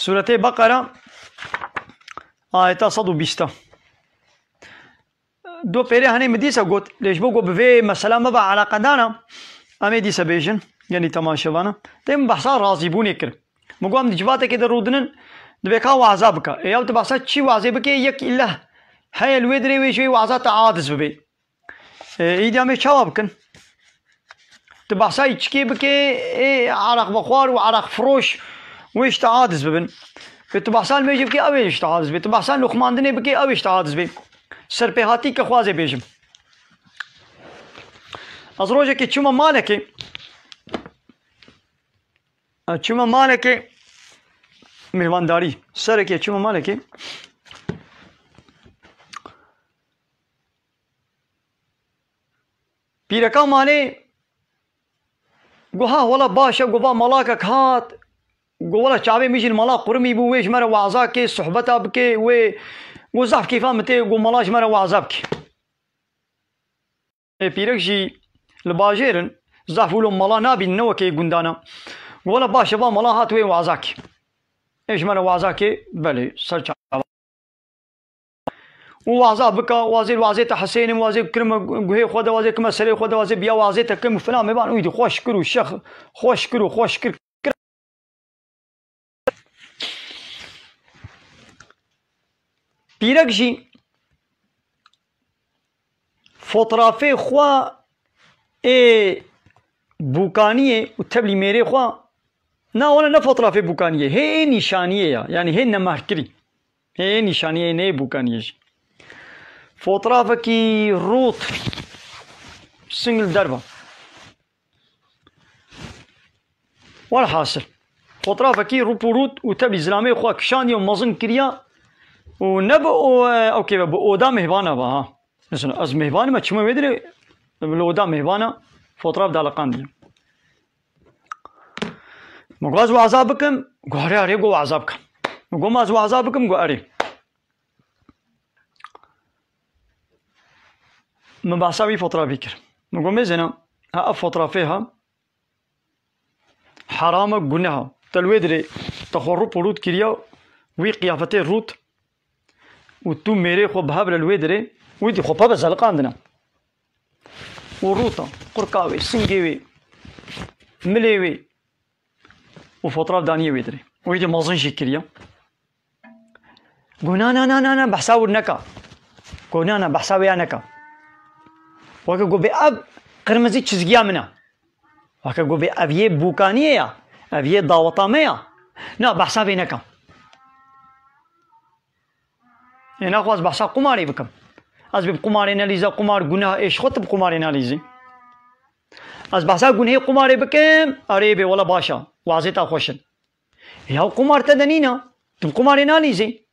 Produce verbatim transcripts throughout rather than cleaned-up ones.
Sûretê Beqera, ayeta sed û bîst. Do pêrê henê min dîsa got, lê ji bo ku bi vê mesela me ve eleqedar e, em ê dîsa bêjin, genî temaşevana. Dê min behsa razîbûnê kir. Min got, em di civatekê de rûdinin, divê ka waza bike. Ê, ew tu behsa çi wazê bike, yek îleh heye li wê dirê wê ji wê waza te aciz bibe. Ê, îdî em ê çawa bikin? Tu behsa îçikê bike, ê, ereqvexwar û ereqfiroş wê ji te aciz bibin. Ê, tu behsa limêjê bike, ew ê ji te aciz be. Tu behsa loqmandinê bike, ew ê ji te aciz be. Serpêhatî ke xwazê bêjim. Ez rojekê çûme malekê. Ez çûme malekê mêvandarî. Serekê çûme malekê. Pîreka malê got, ha, wela baş e, got, va malakek hat, got, wela çavê min jî li mala qurimî bû, wê ji me re waza ke, sohbeta bike, wê, got, zaf kêfa min tê, got, mala ji me re waza bike. Ê, pîrek jî li bajêr in, zaf wilo mala nabînin, ne wekê gundana. Got, wela baş e, va mala hat wê waza ke. Ê, ji me re waza ke, belê, ser çava. Û waza bika, wazê, wazê te Hesênim, wazê kirime guhê xwe de, wazê kime serê xwe de, wazê biya wazê te kim û filan mêvan, û îdî xweş kir û şex, xweş kir û xweş kir. Pîrek jî fotrafê xwe ê bûkaniyê û tevlî mêrê xwe, na, wana ne fotrafê bûkaniyê, hê ê nîşaniyê ya, yanî hê nemehrkirî. Hê ê nîşaniyê, nê ê bûkaniyê jî. Fotrafekî rût singil derva. Welhasil, fotrafekî rûp û rût û tevlî zilamê xwe kişandiye û mezin kiriya û ne bi o, ew kê be, bi oda mêhvana ve ha. Mesela ez mêhvanim, me çime wê dirê, li oda mêhvana fotraf daliqandiye. Min got, ez waza bikim, got, erê, erê, got, waza bikim. Min got, ma ez waza bikim, got, erê. Min behsa wî fotrafî kir. Min got, mêzêna, ha, ev fotrafê ha, heram e, guneh e. Te li wê dirê, te xwe rûp û rût kiriya, wî qiyafetê rût û tu mêrê xwe bi hev re li wê dirê, wî dî xwe pe be zeliqandine. Û rûta, qurka wê, singê wê, milê wê û fotraf daniyê wê dirê. Wî dî mezin jî kiriya. Got, na, na, na, na, na, behsa wir neka. Got, na, na, behsa wê ya neka. Weke got, bê ev qirmizî çizgiya min e. Weke got, bê ev yê bûkaniyê ya. Ev yê daweta me ya. Na, behsa vê neka. Ê, naxwe ez behsa qumarê bikim. Ez bê bi qumarê nelîze, qumar guneh, ê, ji xwe tu bi qumarê nalîzî. Ez behsa gunehê qumarê bikim, erê bê, wela baş e. Wazê te xweş in. Ya qumar te de nîne. Tu bi qumarê nalîzî.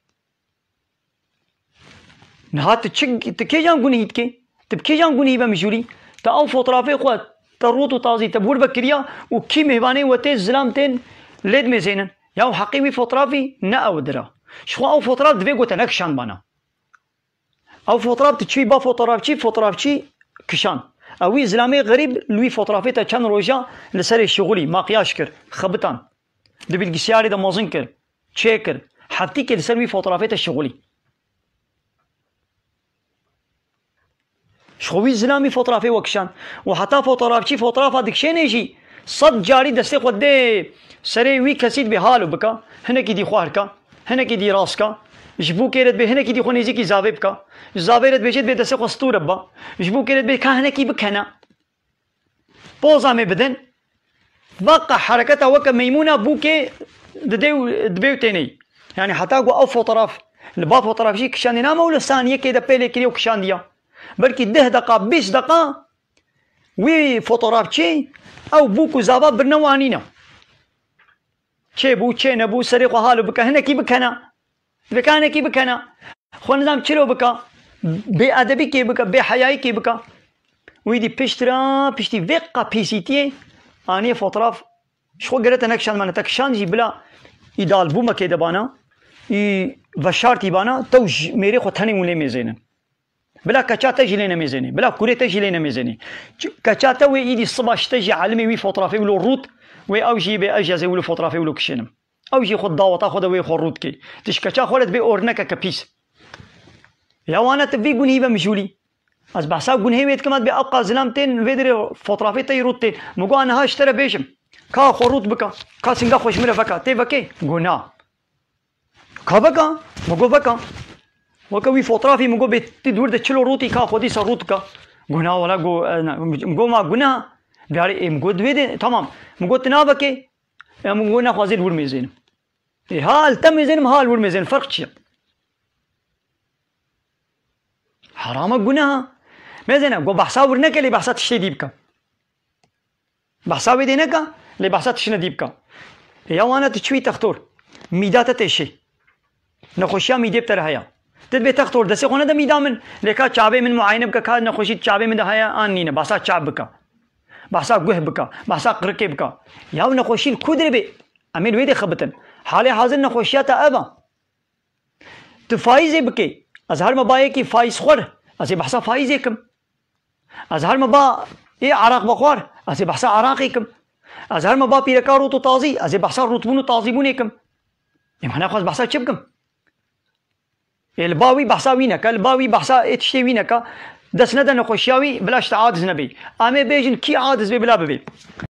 Niha tu çi, tu kêjan gunehî dikê? Tu bi kêjan gunehî ve mijûlî? Te ew fotrafê xwe, te rût û tazî, te bi wir ve kiriya û kî mêvanê we tê, zilam tên lê dimêzênin. Ya heqî wî fotrafî ne ew dir e. Ji xwe ew fotraf divê ku te nekişandbana. Ew fotraf tu çûyî ba fotrafçî, fotrafçî kişand. Ew wî zilamê xerîb li wî fotrafê te çend roja li serê şixulî, makyaj kir, xebitan. Di bilgisayarê de mezin kir, çêkir. Heftîkê li ser wî fotrafê te şixulî. Ji xwe wî zilamî fotrafê we kişand. Û heta fotrafçî fotrafa dikişênê jî sed carî destê xwe dê serê wî kesî dibê halo bika. Hinekî dî xwe hirka. Hinekî dî rast ka. Ji bûkê re dibê hinekî dî xwe nêzîkî zavê bika. Ji zavê re dibêje dibê destê xwe stûre biba. Ji bûkê re dibê ka hinekî bikene. Poza me bidin. Veqa hereketa weke meymûna bûkê didê û dibê û tênê. Yanî heta ku ew fotoğraf li ba fotoğrafçî kişandî, nama û li saniyekê de pêlê kiriye û kişandiya. Belkî deh deqa, bîst deqa wî fotoğrafçî ew bûk û zava birine û anîne. Çê bû, çê nebû, serê xwe halo bike, hinekî bikene. Vêkanekî bikene. Xwe nizam çilo bika. Bêedebîkê bike, bêheyayîkê bike. Wî dî pişt re, piştî vê qapîsîtiyê anîye fotoğraf ji xwe gere te nekişand mane. Te kişand jî bila îdal bû mekê de bana, î veşartî bana, tew ji mêrê xwe tenê hûn lê mêzênin. Bila keça te jî lê nemêzênê. Bila kurê te jî lê nemêzênê. Çi-, keça te wê îdî siba ji te jî elimê wî fotoğrafê wilo rût, wê ew jî bê ez jî ez ê wilo fotoğrafê wilo kişênim. Ew jî xwe daweta xwe de wê xwe rût kê. Tişkeça xwe le dibê ornekeke pîs. Ya wane tu vî gunhî ve mijûlî. Ez behsa gunhê wê dikim, ez bê ew qas zilam tên vê dirê fotrafê te yî rût tên. Min got, niha ji te re bêjim. Ka xwe rût bika. Ka singa xwe ji min re veka. Tê vekê? Got, na. Ka veka? Min got, veka. Weke wî fotrafî min got, bê tu dûr de çilo rûtî ka xwe dîsa rût ka. Got, na wela, got, e, na. Min got, ma guneh. Diyarê ê min got, divê de, tamam. Min got, tu navekê? Ya min got, nexwazê li wir mêzênim. Ê, ha li te mêzênim, ha li wir mêzênim. Ferq çi ye? Herama guneha. Mêzêne, got behsa wir neke, lê behsa tiştê dî bike. Behsa wê dê neke, lê behsa tiştine dî bike. Ê, ya wane tu çûyî textor. Mîda te têşê. Nexweşiya mîdê bi te re heye. Tu dibê textor, destê xwe nede mîda min. Lê ka çavê min muayene bike, ka nexweşî çavê min de heye an nîne. Behsa çav bike. Behsa guh bike. Behsa qirikê bike. Ya nexweşî li ku dirê bê? Em ê li wê dê xebitin. Halê hazir nexweşiya te ev e. Tu faîzê bikê. Ez her me ba yekî faîzxwer. Ez ê behsa faîzê kim. Ez her me ba ê eraq vexwar. Ez ê behsa eraqê kim. Ez her me ba pîreka rût û tazî. Ez ê behsa rûtbûn û tazîbûnê kim. Ê, me nexwest behsa çi bikim? Ê, li ba wî behsa wî neke, li ba wî behsa ê tiştê wî neke. Dest nede nexweşiya wî, bila ji te aciz nebê. Em ê bêjin, kî aciz bê, bila bibê.